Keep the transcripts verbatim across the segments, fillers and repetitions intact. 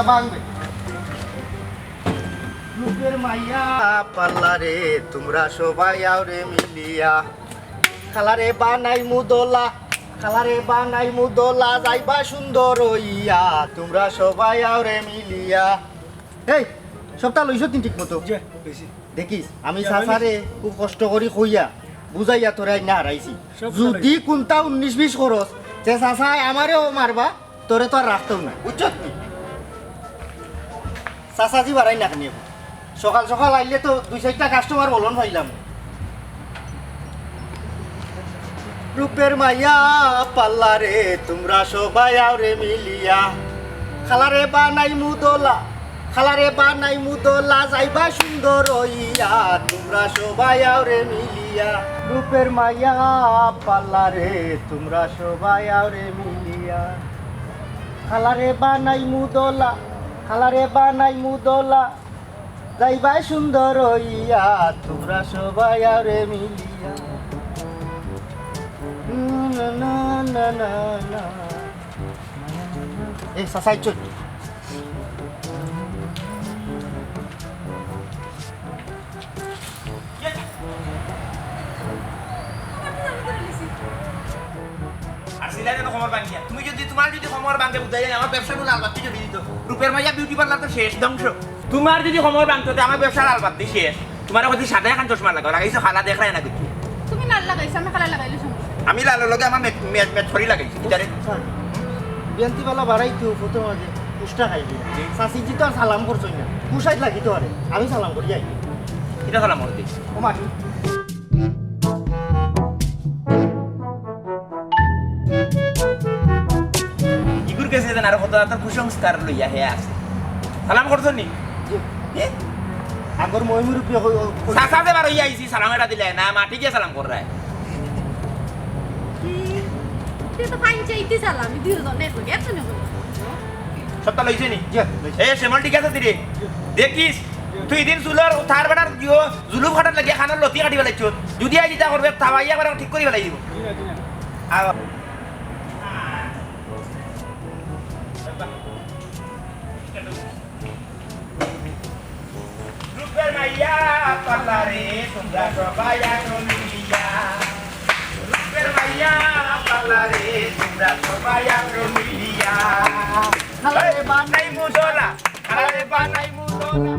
ভাঙবে। রূপের মাইয়া পাল্লা রে, তোমরা সবাই আওরে মিলিয়া। খালারে বানাইমু দলা, খালারে বানাইমু দলা, যাইবা সুন্দর অইয়া, তোমরা সবাই আওরে মিলিয়া। এই, সবটা লইছো তিন ঠিক মতো? জি, লইছি। দেখিস, আমি চাচারে খুব কষ্ট করি কইয়া, বুঝাইয়া তোরে আইনা হারাইছি। সব যদি কুনটা উনিশ বিশ করস, তে চাচায় আমারেও মারবা, তোরে তো আর রাখতাম না, বুঝছত নি? চাচাজি বাড়াই না কেনে? সকাল সকাল আইলে তো দুই চাইরটা কাস্টমার বলন পাইলাম। রূপের মাইয়া পাল্লা রে, তোমরা সবাই আওরে মিলিয়া। খালারে বানাইমু দলা, খালারে বানাইমু দলা, যাইবা সুন্দর অইয়া, তোমরা সবাই আওরে মিলিয়া। রূপের মাইয়া পাল্লা রে, তোমরা সবাই আওরে মিলিয়া। খালারে বানাইমু দলা, খালারে বানাইমু দলা, যাইবায় সুন্দর অইয়া, তোমরা সবাই আওরে মিলিয়া। না, না, না, না, না। এই, চাচা, চল। আর সিলাইলে তো কোমর ভাঙিয়া। তুমি যদি, তোমার যদি কোমর ভাঙে বুঝাই যায়, আমার ব্যবসা গুলো আলবাতি চলে দিত। রূপের মাইয়া বিউটি পার্লার তো শেষ, ধ্বংস। তোমার যদি কোমর ভাঙতো, তে আমার ব্যবসার আলবাতি শেষ। তোমার ওখানে সাদা এখন চশমা লাগাও, লাগাইছো কালা, দেখরায় না কিছু। তুমি না লাগাইছো, আমি কালা লাগাইলে সমস্যা। আমি লালো লগে আমার ম্যাচ, ম্যাচ, ম্যাচ করি লাগাইছি। স্যার, বিয়ান্তি বালা বাড়াই তো ফটো মাঝে উষ্টা খাইলি। জি। চাচিজি তো আর সালাম করছইন না। কুশাইত লাগি তো আরে। আমি সালাম করি আই। কিতা সালাম করতে? ও মাটি। ইগুর গেছে যেন আরো কত তার কুসংস্কার লইয়া হে আছে। সালাম করছো নি? জি। এ? আগর ময়মুরব্বী হই, হই, হই। চাচা যে বার হইয়া আইছি, সালাম এটা দিলে না, মাটি গিয়া সালাম কররায়। কি? তুই তো ফাইন চাইতে সালাম, দুই জন একসাথে হলো। সবটা লইছে নি? জি, লইছে। এ, শ্যামল ঠিক আছে রে? দেখিস, তুই দিন চুলর তার বেটার গিয়ে জুলুম কাটার লাগিয়া কানর লতি কাটি ফেলাইছ। যদি আজ ইটা করবে, তাও আইয়া একবার ঠিক করি ফেলাই দিব। জি না, জি না। আর রূপের মাইয়া পাল্লা রে, তোমরা সবাই আছো মিলিয়া। রূপের মাইয়া পাল্লা রে, তোমরা সবাই আছো মিলিয়া। খালারে বানাইমু দলা, খালারে বানাইমু দলা।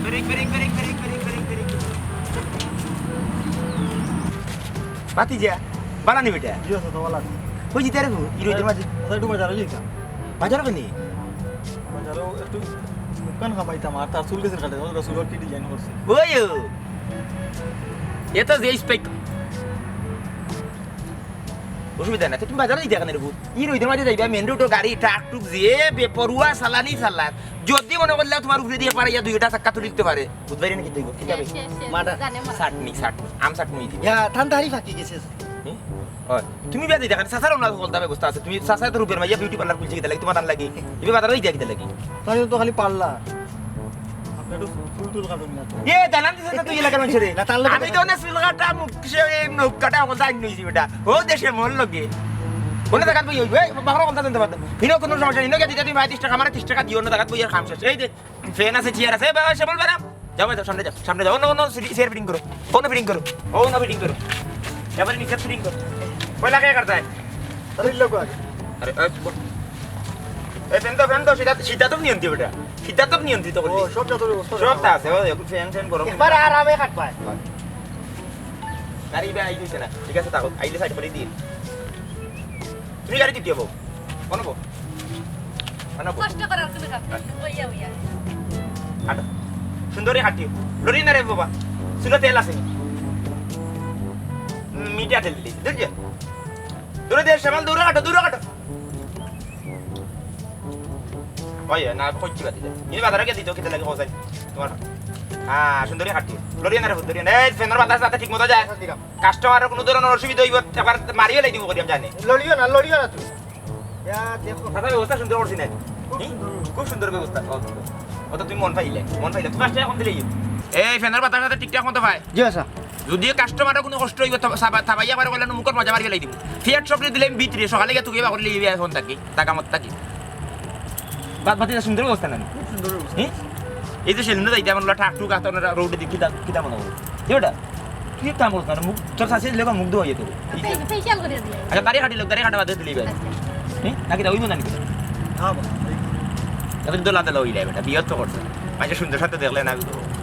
Break, break, break. ভাতিজা, বালা নি বেটা? জি আছে, তো বালা আছে। কই যিতে রে গো, ই রইদর মাঝে? আচ্ছা, একটু বাজারো যাইতাম। বাজারো কেনে? বাজারো একটু মুখখান খামাইতাম, আর তার চুল গেছে কাটে, তোমার চুলর কি ডিজাইন করছে? ওই ও। এ তো যে স্পেক। অসুবিধা নাই, তুমি বাজারো যাইতে কেনে রে গো? ই রইদর মাঝে যাইবা, মেইন রোডো গাড়ি, ট্রাক টুক যে বেপরোয়া চালানি চালার। যদি মনে করলে তোমার উপরে দিয়া পারে, ইয়া দুইটা চাক্কা তুলি দিতে পারে। বুঝবায় নি কিতা কইবো? কিতা শেষ, কইবো? শেষ, শেষ। মাটা। জানে মাটা। চাটনি, চাটনি। আম চাটনি দিবি। ইয়া, ঠান্ডা হারি ফাঁকি গেছে। হুম? হয়। তুমি বিয়া দিতা কেনে? চাচার অন্য বলতা ব্যবস্থা আছে। তুমি চাচায় তো রূপের মাইয়া বিউটি পার্লার খুলছে কিতা লাগি? তোমার টান লাগি। ইবে বাজারো যাইতা কিতা লাগি? তাই তো খালি পার্লার। আপনি একটু চুল টুল কাটুন না তো। এ, জানান দিছে না তুই এলাকার মানুষরে? না, তাহলে আমি তো অনেক চুল কাটা, মুখ সে, এই নখ কাটা, অকল জানি নইছি বেটা। ও দেশে মন লগে। অন্য জাগাত বই অইবো, এই, বাবার কথা জানতে পারতো। ইনো কোনো সমস্যা নাই। ইনো গিয়া দিতা তুমি ভাই ত্রিশ টাকা, আমারে ত্রিশ টাকা দিও, অন্য জাগাত বই আর কাম শেষ। এই যে, ফ্যান আছে, চেয়ার আছে। এ বাবা, শ্যামল ম্যাডাম, যাও, যাও, সামনে যাও, সামনে যাও। অন্য, অন্য সিট, চেয়ার ফিটিং করো, অন্য ফিটিং করো, অন্য ফিটিং করো। এবারে নিচে ফিটিং করো। পয়লা কে কাটতায়? আরে, লোক আগে। আরে, এই, ব-, এই ফ্যান তো, ফ্যান তো, সেটা, সেটা তো নিয়ন্ত্রিত বেটা, সেটা তো নিয়ন্ত্রিত করলি। ও, সব যত ব্যবস্থা সব তা আছে, ও, এখন ফ্যান, ফ্যান গরম। একবার আরামে কাটবায়। গাড়ি ভাই আইতেছে না, ঠিক আছে, তাও আইলে সাইড করে দিন। তুমি গাড়ি দিতে হবো। কোন বউ? কোন বউ? কষ্ট করার কোনো কাম নাই। বইয়া বইয়া। হাঁটো। সুন্দরী হাঁটিও। লড়ি না রে বাবা। চুলো তেল আছে। উম, মিঠা তেল দিলে। দূর যা। দূরে দে, শ্যামল, দূরে হাঁটো, দূরে হাঁটো। ওই, না, কইছি বাদ দিতে। ইনি বাজারে গিয়া দিত, কিতা লাগে কও চাই? তোমার, হ্যাঁ, সুন্দরী খাটি। লড়িও না রে, লড়িও না। এই, ফ্যানর বাতাস যাতে ঠিক মতো যায়। কাস্টমারর কুনু ধরনর অসুবিধা অইবো, একবার মারিও লাই দিমু করিয়াম জানি। লড়িও না, লড়িও না তুমি। ইয়া, দেখো। দাদা, ব্যবস্থা সুন্দর করছি না? খুব সুন্দর ব্যবস্থা। খুব সুন্দর ব্যবস্থা। অত তুমি মন পাইলে, মন পাইলে। তুমি পাঁচ টেকা কম দিলে কি? এই, ফ্যানর বাতাস যাতে ঠিকঠাক মতো পায়। জি, আচ্ছা। যদি কাস্টমারর কুনু কষ্ট অইবো, থাবা-, থাবাইয়া করে কইলে মুখর মজা মারিয়া লাই দিমু। ফিয়াট চকলেট দিলে আমি ভিতরে, সকালে গিয়া তুই এখন লিয়ে এখন থাকি, টাকা মত থাকি। বাদ বাকি সুন্দর ব্যবস্থা না? খুব সুন্দর ব্যবস্থা। হুম? এই যে সেলুনে যাইতে আমার ঠাক টুক আছে, আপনারা রোডে দেখি, কিতা, কিতা মনে করো? কি ওটা? তুই এক কাম করছ না, মুখ, তোর শাশুড়ি লেখা মুখ ধোয়া যেত। ফে-, ফেশিয়াল করে দিলে। আচ্ছা, দাড়ি কাটি লোক, দাড়ি কাটা বাদে দিলি ভাই। আচ্ছা। হুম? নাকি তা ওই মনে নাকি? হ্যাঁ, বাবা। এখন তো লাদা লইলাই বেটা, বিয়ে তো করছে। মাঝে সুন্দর সাথে দেখলে না,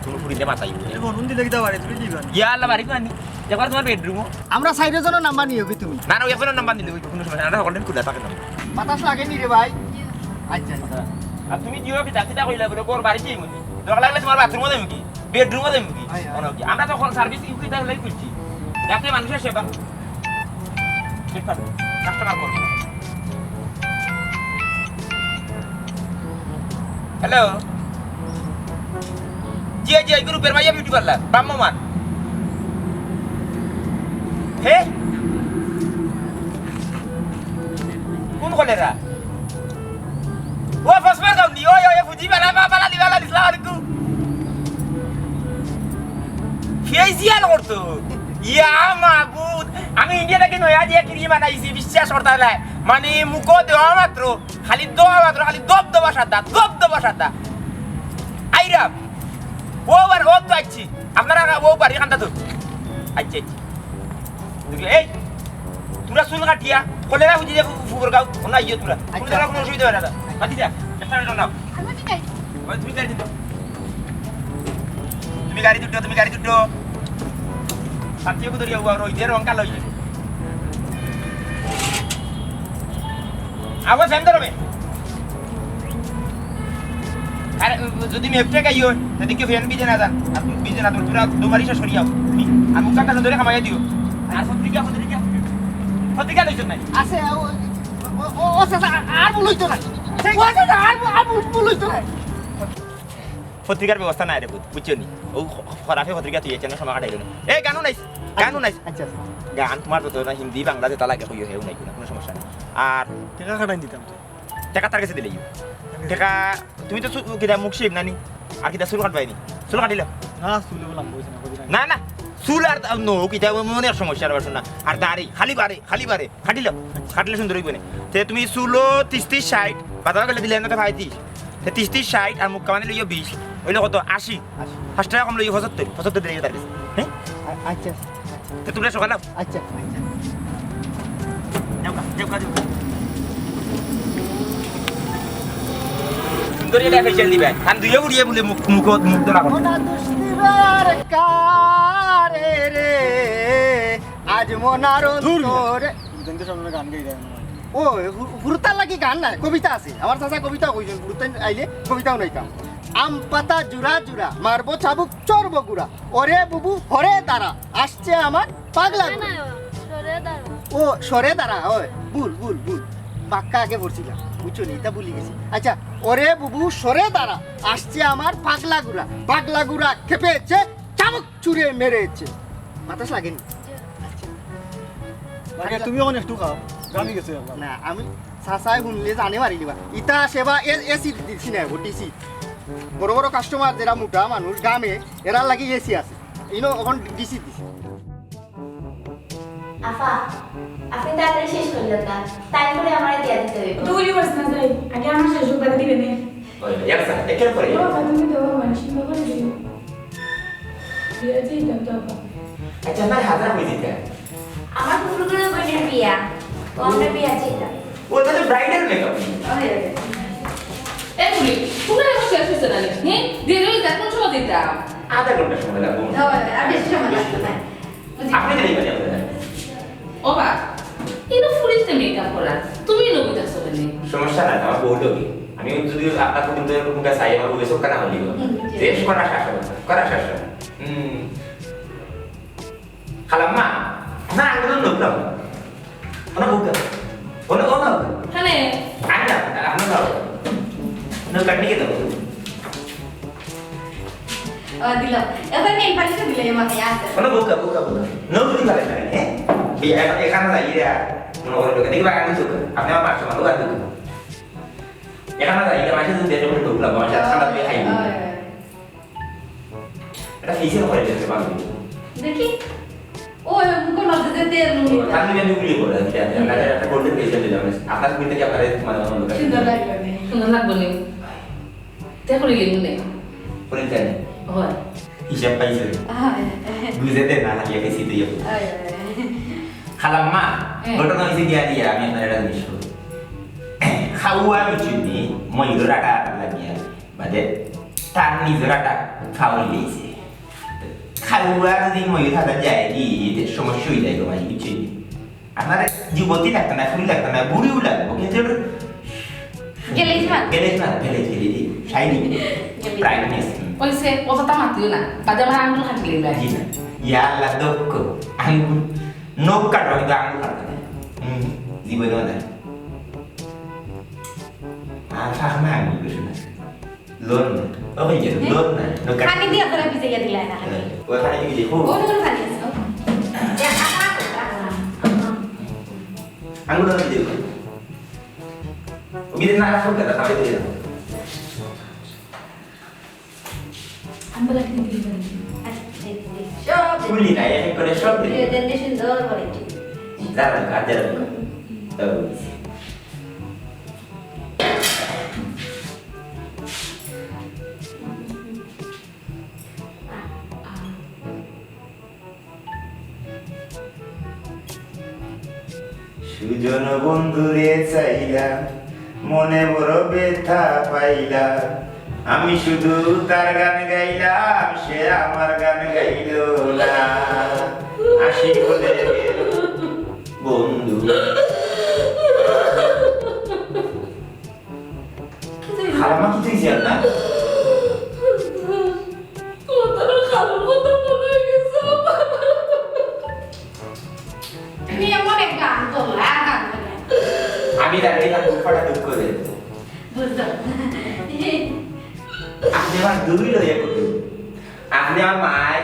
কুনু ফুরিতে মাথায় উঠে। এখন হুন্দি দেখি দাও বাড়ি, তুমি কি জানো? ইয়া আল্লাহ, বাড়ি তো আনি। একবার তোমার বেডরুমও। আমরা চাইরো জনর নাম্বার নিও কি তুমি? না, না, ওই একজনর নাম্বার নিলে ওই কুনু সমস্যা নাই, আমরা হকলদিন খুলে থাকে না। বাতাস লাগেনি রে ভাই? আচ্ছা, আচ্ছা। আর তুমি দিও কি, চাকরিটা কইলা বলে, ওর বাড়িতেই মনি। দরকার লাগলে তোমার বাথরুমও দেবো কি? বেডরুমও দেবো কি? হয়, হয়। মনে হয় কি? আমরা তো এখন সার্ভিস ইউকি তার লাই করছি। যাতে মানুষের সেবা। ঠিক আছে, কাস্টমার কল। হ্যালো। জি, জি, এই গ্রুপের মাইয়া বিউটি পার্লার, ভ্রাম্যমান। হে? কোন কলেরা? ও, ফসমার গাউনি, ওই, ওই, বুঝি বালা, বা-, বালা দি, বালা দি, সালাম আলাইকুম। ফেসিয়াল করতো? ইয়া মাবুদ, আমি ইন্ডিয়া থাকি নয়া দিয়া ক্রিম বানাইছি, বিশ্বাস করতা নায়। মানে, মুখো দেওয়া মাত্র, খালি দেওয়া মাত্র, খালি দপ দবা সাদা, দপ দবা সাদা। আইরাম। ও আবার, ও তো আইছি। আপনারা ও বাড়ি কান্দা তো। আইছি, আইছি। এই, তোমরা চুল কাটিয়া, কলেরা বুঝি যে ফু-, ফুবর গাও, ওনা ইয়ে তোমরা। কোনো আচ্ছা। ধরনের কোনো অসুবিধা হয় না তো। বাকি যা, একটা মিনিট নাও। আমি কি যাই? ওই তুমি গাড়ি দিতো। তুমি গাড়ি দুটো, তুমি গাড়ি দুটো। সাথে করে ইয়া, ওই যে রং কালো হয়ে যাবে। আবার ফ্যান ধরবে। আরে, যদি মেপটে গাই হয়, যদি কেউ ফ্যান ভিজে না যান, আর তুমি ভিজে না, তুমি পুরা দুমারি শেষ করিয়াও। আর মুখটা ধরে কামাইয়া দিও। আর পত্রিকা, পত্রিকা, পত্রিকা লইছো নাই? আছে, ও, ও, ও, ও, চাচা, আর ভুল হইতো না। ও, চাচা, আর ভুল, আর ভুল, ভুল হইতো না। পত্রিকার ব্যবস্থা নাই রে পুত, বুঝছো নি? ও খ-, খরাফে পত্রিকা তুই এখানে সময় কাটাইল না। এই গানও নাইস, গানও নাইস। আচ্ছা, আচ্ছা। গান তোমার যত না হিন্দি, বাংলা যেটা লাগে কইও, হেও নাই কোনো, কোনো সমস্যা নেই। আর টেকা কাটাই দিতাম তো। টেকা তার কাছে দিলেই। টেকা, তুমি তো চু-, কিতা মুখ শিব নানি? আর কিতা চুল কাটবাই নি? চুল কাটিল? না, চুল বললাম, বলছি না, বলছি না। না, না, চুল আর তা-, নো, কিতা মনে এক সমস্যা আর না। আর দাড়ি, খালি বাড়ে, খালি বাড়ে। কাটিল? কাটিলে সুন্দর হইব না। তে তুমি চুলো তিরিশ, তিরিশ, ষাট, বাজারে গেলে দিলে না তো ভাই তিরিশ। তে তিরিশ, তিরিশ, ষাট আর মুখ কামানি লইও বিশ। হইলে কত? আশি। আশি। পাঁচ টেকা কম লইও পঁচাত্তর, পঁচাত্তর দিলে তার কাছে। হ্যাঁ? আ-, আচ্ছা, আচ্ছা। তে তোমরা সকালে আও। আচ্ছা, আচ্ছা। যাও গা, যাও গা, যাও গা। সুন্দরী একটা ফেশিয়াল দিবে। কান দুইও উড়িয়ে বলে মুখ, মুখ, মুখ ধরা করো। মোনা দুষ দিবার কারে রে, আজ মোনার দূর মিয়া। অন্তরে। তুমি তো সামনে গান গাই দেয় মনে হয়। ও, হু-, হুরুতার লাগি গান না, কবিতা আছে। আমার চাচা কবিতা কইছেন, হুরুতাইন আইলে কবিতাও নাইতাম। আম পাতা জুড়া জুড়া, মারবো চাবুক, চড়বো গুড়া। ওরে বুবু, হরে দাঁড়া, আসছে আমার পাগলা না, গুড়া। না, সরে দাঁড়া। ও, সরে দাঁড়া, ওই, ভুল, ভুল, ভুল। বাক্কা আগে পড়ছিলাম, বুঝছো নি? এটা ভুলি গেছি। আচ্ছা, ওরে বুবু, সরে দাঁড়া, আসছে আমার পাগলা গুড়া। পাগলা গুড়া খেপেছে, চাবুক ছুড়ে মেরেছে। বাতাস লাগেনি? আচ্ছা। লাগে, তুমি অখন একটু খাও, গামি গেছে একবার। না, আমি চাচায় হুনলে জানে মারি দিবা। ইতা সেবা এ-, এসি দিছি না, ও ডিসি। বড় বড় কাস্টমার যেরা মোটা মানুষ গামে, এরার লাগি এসি আছে। ইনো অখন ডিসি দিছি। আফা, আপনি তাড়াতাড়ি শেষ করলেন না, টাইম করে আমারে দিয়া দিতে হইব। তো উলি বস না যাই, আগে আমার শেষ হোক, বাদে দিবে নে। ওই, এক সেকেন্ড, একের পরে। ও, বাদে দিতে হবে, মানে, সুন্দর করে দিবে। বিয়া যাইতাম তো আবার। আচ্ছা, আমার হাজার হয়ে যেতে। আমার ফুফুর ঘরে বোনের বিয়া, ও আমরা বিয়া যাইতাম। ও, তাহলে ব্রাইডাল মেকআপ। ওই, ওই। এ, তুমি, তোমরা এখন শেষ হয়েছে না নি? হ্যাঁ? দেরি হয়ে যায়, কোন সময় দিতাম? আধা ঘন্টা সময় লাগবো। না, না, আর বেশি সময় লাগবে না। আপনি তো নেই বাড়ি আপনারা। ও বা, এই তো ফুরিতে মেকআপ করা, তুমি নবী দেখছো কেন? সমস্যা নাই, আমার বউ লোকে। আমি যদি আপনার পর্যন্ত এরকম গাছ আই, আমার বউকে সব কাটা হলি। হুম, জি। বেশ করা শাসন, করা শাসন। হুম। খালাম্মা, না, আমি তো লোক না। ওনা বউকে। ওনা, ওনা। খানে। আয় না, আমরা যাও। নখ কাটনি কে দেবো? ও, দিল। এখন নেল পালিশও দিল, এই মাথায় আছে। বলো, বুকা, বুকা, বুকা। নখ দিন ভালো লাগে, হ্যাঁ? এই এখন এখানে যাই রে, মনে করে লোকে দেখি বাগান চোখ। আপনি আমার পাঁচশো মানুষ আর দুটো। এখানে যাই, এটা মাসে যদি দেখে বলে ঢুকলাম, আমার সাথে খাবার দিয়ে খাইনি। হয়, হয়। এটা ফেসে করে দিতে পারবি। দেখি। ও, মুখের মাঝে যে তেল নুন ও, দিতে। তার নিয়ে আমি গুলি করে দিতে, আমি আপনাকে একটা গোল্ডেন ফেসিয়াল দিলাম। আপনার গুলি থেকে আপনার মানে কোনো লোক সুন্দর লাগবে না। সুন্দর লাগবে না। তে করিলি মনে? করিল কেন? হয়। হিসাব পাইছে। হয়। বুঝে দে না, হারিয়ে গেছি তুই এখন। হয়, হয়। খালাম্মা, হ্যাঁ। ঘটনা হয়েছে গিয়া দিয়া, আমি আপনার একটা জিনিস করবো। খাওয়া আমি চিনি, ময়ূর আটা লাগিয়া, বাদে তার নিজের আটা খাওয়া লিয়েছে। খাওয়া যদি ময়ূর খাতা যায় কি, এতে সমস্যা হয়ে যায় গো ভাই, বুঝছেন? আপনার যুবতী লাগতো না, ফুল লাগতো না, বুড়িও লাগবো, কিন্তু একটু গেলেজ না। গেলেজ না, গেলেজ, গেলেজ, শাইনি, গেলেজ। ব্রাইটনেস, হুম। ওই সে, অতটা মাতিও না, বাদে আমার আঙুল কাটলে না। জি না। ইয়া আল্লাহ, দক্ষ, আঙুল, নখ কাটবো, কিন্তু আঙুল কাটবো না। হুম, জীবনেও না। আর ফাঁক না আঙুল বেশি না। লোন না। ও ভাই, লোন না। নখ কাট- খালি দিয়া করে ভিজাইয়া দিলা না। হ্যাঁ, ও খালি ভিজে, ও। ও, ও খালি আছে। আঙুল না ভিজে। ও ভিজে না, রাখো, কথা খাবে দিয়ে। আমরা কিন্তু দিই না। আচ্ছা, এই, এই, সব খুলি না, এক এক করে সব দিই। প্রেজেন্টেশন দেওয়ার পরে ঠিক। যারা কাজে রাখো। হুম। ও। সুজন বন্ধুরে চাইলাম, মনে বড় ব্যথা পাইলাম। আমি শুধু তার গান গাইলাম, সে আমার গান গাইল না। আশিক বলে গেল বন্ধু। খালাম্মা, কি তুই জান না? তোমার খালুর কথা মনে হয়ে গেছে। তুমি এমন এক গান করলা, আর গান করলা। আমি জানি না, কোন ফাটা দুঃখ দেয়। বুঝলাম। আপনি আমার দুই লইয়া করুন। আপনি আমার মায়,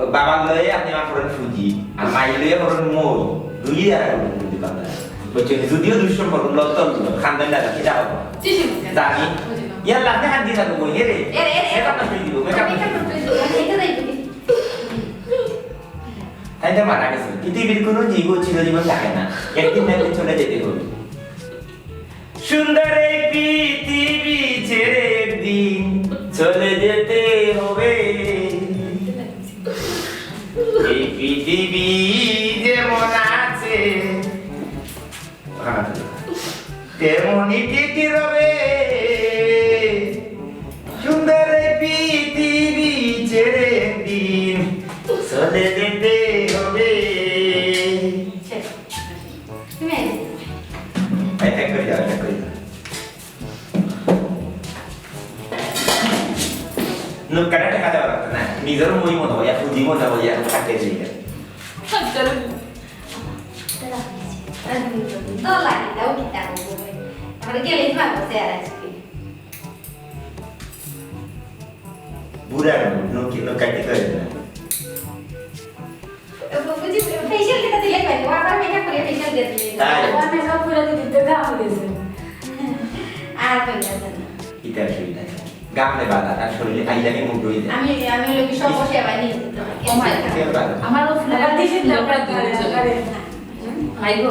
বাবার লয়ে আপনি আমার করেন ফুজি, আর মাই লয়ে করেন মই। দুই আর করুন দোকানদার। বুঝছেন? যদিও দুঃসম্পর্ক, লড়তল, খানদান দাদা, সেটা হবে। জি, জি, বুঝলাম। জানি। বুঝলাম। ইয়ার লাভে হাত দিয়ে থাকবো, এ রে। এ রে, এ রে। মেকআপ নষ্ট হয়ে দিব, মেকআপ নষ্ট হয়ে দিব। তাই তো মারা গেছে। পৃথিবীর কোনো জীব চিরজীবন থাকে না, একদিন না একদিন চলে যেতে হবে। সুন্দর এই পৃথিবী ছেড়ে একদিন চলে যেতে হবে। এই পৃথিবী যেমন আছে, তেমনই টিকে রবে। সুন্দর এই পৃথিবী ছেড়ে একদিন চলে যেতে হবে। তুমি আইছো। এই, এক করে যাও, এক করে যাও। নৌকাটা ঠেকা দেওয়া লাগতো না, নিজের মই মনে হয়, ফুজি মনে হয়, আর থাকে যে। তো লাগে, তাও কি তা বলবো? তারপরে গেলেই ভালো, সে আর আজকে। বুড়া নৌকি, নৌকাইতে পারে না। বুঝি, ফেশিয়াল দিতে দিলে পারে, ও আবার মেকআপ করে ফেশিয়াল দিয়ে দিলে। তাই? ও মেকআপ করে দিতে দিতে ঘাম গেছে। আর কই গেছে না। ইতার সুবিধা আছে। গামলে বালা, তার শরীরে আইলাকে মুখ ধুই দেয়। আমি, আমি লোকে সব বসে আবার নিয়ে যেতে হয়। ও মাই গড। কেউ পারে না। আমারও ফুল আবার দিছি তো, আবার দিছি। আইবো।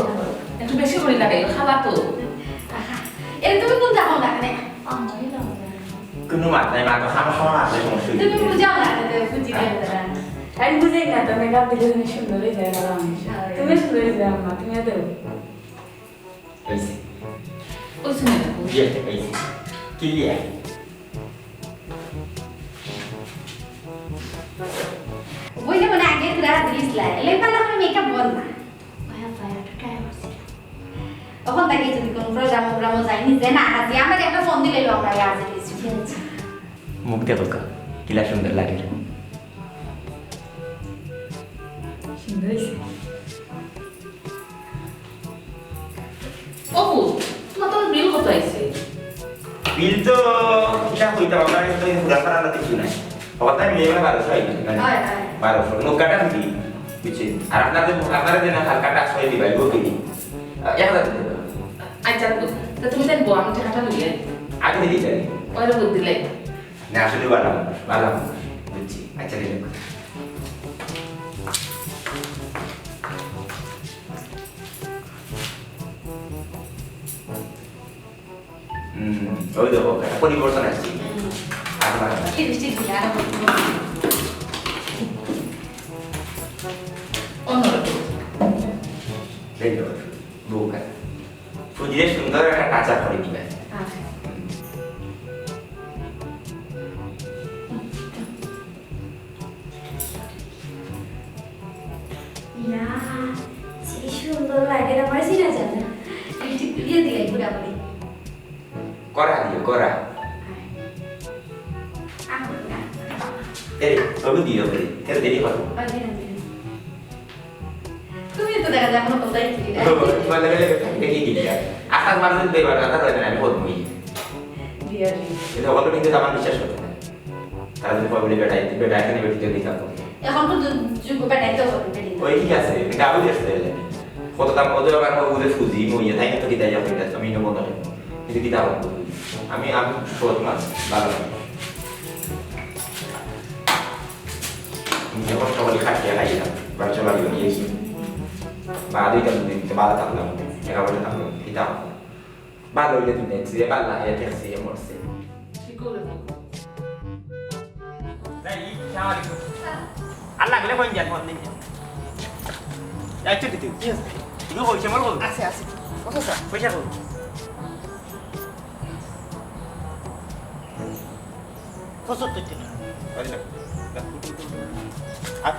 একটু বেশি করে লাগাই, খালা তো। আহা, এ তুমি কোন জামা লাগালে? আমারই লাগালে। কোনো মাত নাই, মা তো খাবার সময় মাত নাই, সমস্যা তুমি হইছে। বুঝাও না, এটা বুঝি না, এটা। আমি বুঝাই না, তো মেকআপ দিলে তুমি সুন্দর হয়ে যায়, ভালো মানুষ। হ্যাঁ। তুমি সুন্দর হয়ে যায়, আম্মা, তুমি দেও। হইছে। ওই শুনে রাখো। ইয়ে, হইছে। ক্লিয়ার। ওই যে মানে আগে তোরা দিস লাই, এলে পালা আমি মেকআপ বল না। ভাইয়া, ভাইয়া, একটু ট্রাই করছি। তখন তাকে যদি কোনো প্রোগ্রাম, প্রোগ্রামও যাইনি, যে না, আজ আমার একটা ফোন দিলে আমরা আজ এসেছি। ঠিক আছে। মুখ দেখো কা, কিলা সুন্দর লাগে রে। সুন্দর হয়েছে। অপু, তোমার তো বিল কত আইছে? বিল তো কিতা কইতাম, আপনার তো পুরা ফাড়া না কিছু নাই। কথা মিলে গেলে বারোশো আইবে, না? হয়, হয়। বারোশো, নৌকাটা ফ্রি, বুঝছেন? আর আপনাদের, আপনারা যেন হালকা টাচ করে দিবা, এগুলো কিনি। আহ, এক হাজার দিতে হবে। আচ্ছা, তো, তো তুমি তাহলে বউ, আমি টাকাটা লইয়া আই। আগে দিয়ে দিতে হবে। ওই রকম দিলে। না, আসলে ভালো মানুষ, ভালো মানুষ। বুঝছি। আচ্ছা, ঠিক আছে। হুম, ওই দেখো, একটা পরিবর্তন আসছে। হুম। আর না, না। কি বৃষ্টি দিলে আর পরিবর্তন? অন্যরকম। এই দেখো, বউকা। ফুজিয়ে সুন্দর একটা touch up করে দিবা। আচ্ছা। হুম। ইয়া, কি সুন্দর লাগে রে, আমার চিনা জানা। লিপস্টিক দিয়ে দিলে ঘুরাঘুরি। করা দিও, করা। আহ, না। এই, তবু দিও, এই, কেন দেরি করো? ওই, দিলাম, দিলাম। তুমি তো দেখা যায় এখনো কোথায় কি দিলে? ও, তোমার লেভেলে দেখি কি দিলে? আসার মানুষ তো এবার রান্না করে না, আমি বলবো। দিও, দিও। এটা বলো কিন্তু আমার বিশ্বাস করতে না। তারা যদি কয় বলে বেটাই, বেটা এখানে বেটি তো দিতাম। এখন তো যু-, যুগ বেটাই তো বলে বেটি। ওই ঠিক আছে, এটা আরো দেশ দেয়। কত দাম, কত টাকার মধ্যে বুঝে ফুজি, মইয়া, তাই না তো কিতা যাবে এটা, আমি নেবো না। কিন্তু কিতা হবে? আমি, আমি সৎ মানুষ, ভালো মানুষ। নিজে কষ্ট করে খাটিয়া খাইলাম, বাচ্চা বাড়ি নিয়ে এসে। বা দুইটা দিন তো বাধা থাকলাম, টাকা পয়সা থাকলো, কিতা হবে? ভালো হইলে তুমি দেখছি, এ পাল্লা, এ ঠেকছি, এ মরছে। কি করবে? আর লাগলে কইন যান, ফোন দিন যান। যাই তো দিতে। কি আছে? তুমি কইছে আমার কই? আছে, আছে। কত স্যার? পয়সা কই? পঁচাত্তর টাকা। আরে না, না। আর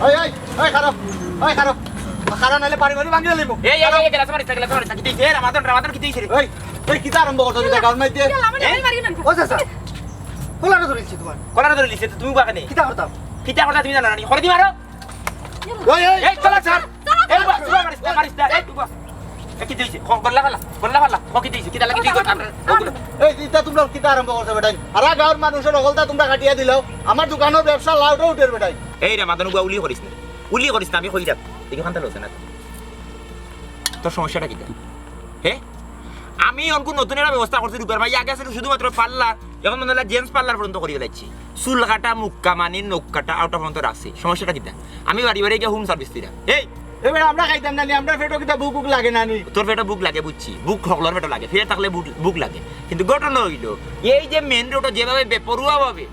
এই, এই, এই, খাড়া, এই, খাড়া। খাড়া নাইলে বাড়ি বাড়ি ভাঙিয়া লইব। এই, এই, এই, গ্লাস মারিস না, গ্লাস মারিস না। কিতা অইছে? এ, রামাদন, রামাদন, কিতা অইছে রে? এই, এই, কিতা আরম্ভ করছো? কিতা গাউর মাইতে? ও চাচা, কলারে ধরিলিছে তোমার। কলারে ধরিলিছে তো তুমি বা কেনে? কিতা করতাম? কিতা করতাম তুমি জানো না নি? হরে দি মারো। এই, এই, এই, চলো, স্যার। এই, বাবা, তুই মারিস না, মারিস না। এই, তুই বাবা। এ, কিতা অইছে? খ-, গল্লা ফালা, গল্লা ফালা। খ-, কিতা অইছে? কিতা লাগি তুই করতাম? ওগুলো। এই, ইতা তোমরা কিতা আরম্ভ করছো বেটাই? হারা গাউর মানুষর হকলতা তোমরা কাটিয়া দিলাও। আমার দোকানর ব্যবসা লাউটা উঠের বেটাই। এই রে, মাদন উবা উলি করিস না। উলি করিস না, আমি কইরাম। এই দোকানটা লসে না। তোর সমস্যাটা কিতা? হে? আমি অনকু নতুন একটা ব্যবস্থা করছি রূপের ভাই, আগে আছিল শুধুমাত্র পার্লার, এখন মনে হয় জেন্টস পার্লার পর্যন্ত করিয়া লাইছি। চুল কাটা, মুখ কামানি, নখ কাটা, ওটা পর্যন্ত রাখছি। সমস্যাটা কিতা? আমি বাড়ি বাড়ি গিয়া হোম সার্ভিস দিরাম। এই, এবার আমরা খাইতাম না নি, আমরা পেটো কিতা ভুক ভুক লাগে না নি? তোর পেটো ভুক লাগে বুঝছি, ভুক হকলর পেটো লাগে, পেট থাকলে ভুক, ভুক লাগে। কিন্তু ঘটনা অইলো, এই যে মেইন রোডো যেভাবে বেপরোয়াভাবে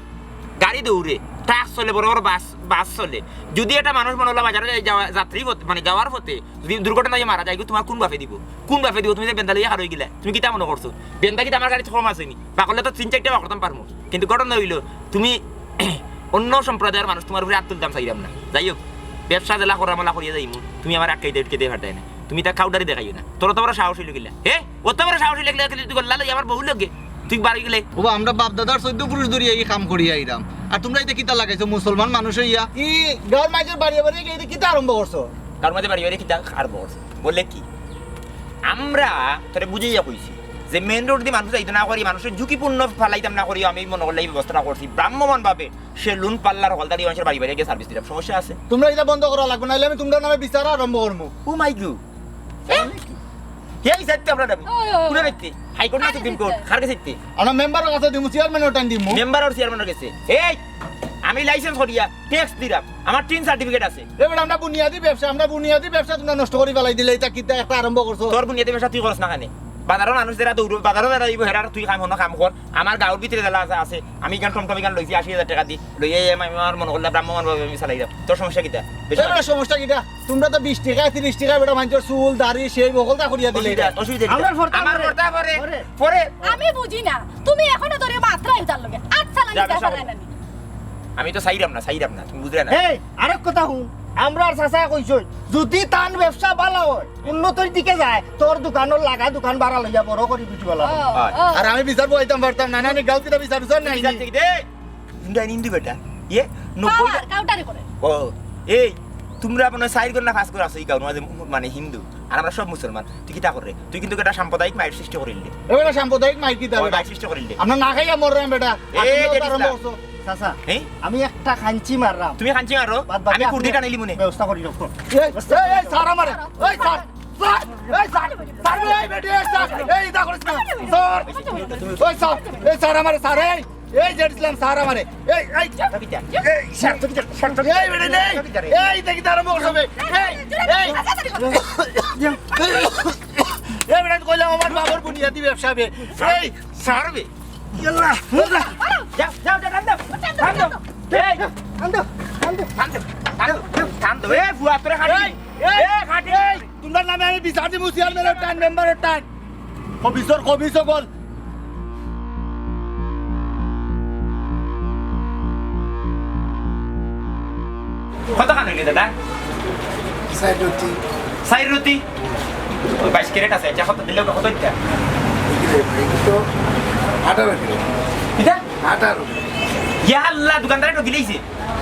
গাড়ি দৌড়ে, ট্রাক চলে, বড় বড় বাস, বাস চলে, যদি একটা মানুষ মনে হলো বাজারে যাই-, যাওয়া, যাত্রী পথ-, মানে যাওয়ার পথে যদি দুর্ঘটনায় মারা যায়, তোমার কোন বাপে দিব? কোন বাপে দিব? তুমি যে বেন্দা লইয়া হারই গেলা, তুমি কিতা মনে করছো? বেন্দা কিতা আমার গাড়িত কম আছে নি? পাকলে তো তিন চাইরটা বার করতাম পারমু। কিন্তু ঘটনা অইলো, তুমি অন্য সম্প্রদায়র মানুষ, তোমার উপরে আত তুলতাম চাইরাম না। যাই হোক, ব্যবসা যেলা করা মেলা করিয়া যাইমু, তুমি আমার আটকাইতে উটকাইতে পারতায় না। তুমি তা কাউডারি দেখাইও না। তোর অত বড় সাহস অইলো কিলা? হে? অত বড় সাহস অইলো কিলা? তুই গল্লা লই আমার বউ লগে, তুই বাড়ি গেলে। ওবা, আমরা বাপ দাদার চৌদ্দ পুরুষ ধরিয়া এই কাম করিয়া আইরাম। আর তোমরা ইতা কিতা লাগাইছো মুসলমান মানুষ অইয়া? ই গাউর মাইজর বাড়ি বাড়ি গিয়া ইতা কিতা আরম্ভ করছো? গাউর মাইজর বাড়ি বাড়ি কিতা আরম্ভ করছো? বলে কি? আমরা তোরে বুঝাইয়া কইছি যে মেইন রোড দি মানুষ যাইতো না করি, মানুষর ঝুঁকিপূর্ণ ফালাইতাম না করি, আমি মনে করলে এই ব্যবস্থাটা করছি ভ্রাম্যমাণ ভাবে। সেলুন, পার্লার, হকলতা দি মানুষর বাড়ি বাড়ি গিয়া সার্ভিস দিরাম, সমস্যা আছে? তোমরা ইতা বন্ধ করা লাগবো, নাইলে আমি তোমরার নামে বিচার আরম্ভ করমু। ও মাই গড। এ? কে বিচার দিতে আপনার নামে? ওই, ওই, ওই। কোন ব্যক্তি? হাইকোর্ট না সুপ্রিম কোর্ট? কার কাছে দিতে? আমরা মেম্বারর কাছে দিমু, চেয়ারম্যানর টাইম দিমু। মেম্বার আর চেয়ারম্যানর কাছে। এই, আমি লাইসেন্স করিয়া ট্যাক্স দিরাম, আমার টিন সার্টিফিকেট আছে। এবার আমরা বুনিয়াদি ব্যবসা, আমরা বুনিয়াদি ব্যবসা তোমরা নষ্ট করি ফালাই দিলে, ইতা কিতা একটা আরম্ভ করছো? তোর বুনিয়াদি ব্যবসা তুই করস না কেনে? বাজারর মানুষ যেরা দৌড়, বাজারো যেরা যাইবো, হেরার তুই কাম, হনো কাম কর। আমার গাউর ভিতরে যেলা আছে, আছে। আমি ইখান টমটম ইখান লইছি আশি হাজার টেকা দি, লইয়া এই আমি আমার মনে করলে ভ্রাম্যমাণ ভাবে আমি চালাই যাম। তোর সমস্যা কিতা? বেশ এবার সমস্যা কিতা? তোমরা তো বিশ টেকা, তিরিশ টেকা বেটা মাইনষর চুল, দাড়ি, সেই হকলতা করিয়া দিলে। অসুবিধা, অসুবিধা কিতা? আমার পরে। পরে। আমি বুঝি না, তুমি এখনো ধরে মাত্রা ইতার লগে। আচ্ছা, লাগি যা, দেখা বেশ যায় না নি। আমি তো চাইরাম না, চাইরাম না, তুমি বুঝরায় না? এই, আরেক কথা হুন, আমরার চাচায় কইছইন, যুদি তান ব্যবসা ভালা অয়, উন্নতির দিকে যায়, তোর দোকানর লাগা দোকান ভাড়া লইয়া বড় করি দিতে পারলাম। ও, অয়। ও। আর আমি বিচার বইতাম পারতাম না, না, আমি গাঁও কিতা বিচার, বিচার নাই বিচার নি। দেখি দে। হিন্দু আইন হিন্দু বেটা। ইয়ে, নব্বই কাউটারি করে। ও, এই, তুমরা মনে অয় চাইর ঘর না পাঁচ ঘর আছো, ই গাঁওর মাঝে মানে হিন্দু। আর আমরা সব মুসলমান। তুই কিতা কররে? তুই কিন্তু একটা সাম্প্রদায়িক মাইর সৃষ্টি করিলে। এ বেটা, সাম্প্রদায়িক মাইর কিতা ও, বেটা? মাইর সৃষ্টি করিলে। আমরা না খাইয়া মররাম বেটা। এই, আর তুমি এই, তো আরম্ভ করছো। চাচা, এই? আমি একটা খাঞ্চি মাররাম। তুমি খাঞ্চি মারো, বাদ বাকি আমি আপনি কুর্দি টানাইলি মনে। ব্যবস্থা করি রাখো। এই, এই, এই, স্যার আমারে। এই, স্যার, স্যার, এই, স্যার, স্যার, এই, বেটি, এই, স্যার, এই, ইতা করিস না। স্যার, ওই স্যার, এই, স্যার আমারে, স্যার, এই, এই, জেড ইসলাম, স্যার আমারে। এই, এই, এই, স্যার, তুমি যা, স্যার, তুমি এই, বেটি, নেই। এই, দেখি তার মুখ সবে। এই, এই, এই, বেটা, কইলাম আমার বাবার বুনিয়াদি ব্যবসা বে। এই, স্যার বে। ইয়াল্লা। যাও, যাও, যাও, টান দাও। টান দাও। এই। টান দাও, টান দাও। টান দাও, টান দাও, টান দাও। এ, ফুয়া, তোরে কাটি। এই, এই, এ, কাটি। এই, তোমরার নামে আমি বিচার দিমু, চেয়ারম্যানর টাইম, মেম্বারর টাইম। কবিসর, কবিস অকল। কতখান অইলে দাদা? চাইর রতি। চাইর রতি? ওই বাইশ ক্যারেট আছে, আচ্ছা, কত দিলে ওটা কত দিতা? বিক্রি হয়, এগুলো তো আঠারো ক্যারেট। কিতা? আঠারো। ইয়া আল্লাহ, দোকানদারে ঠকি লাইছে।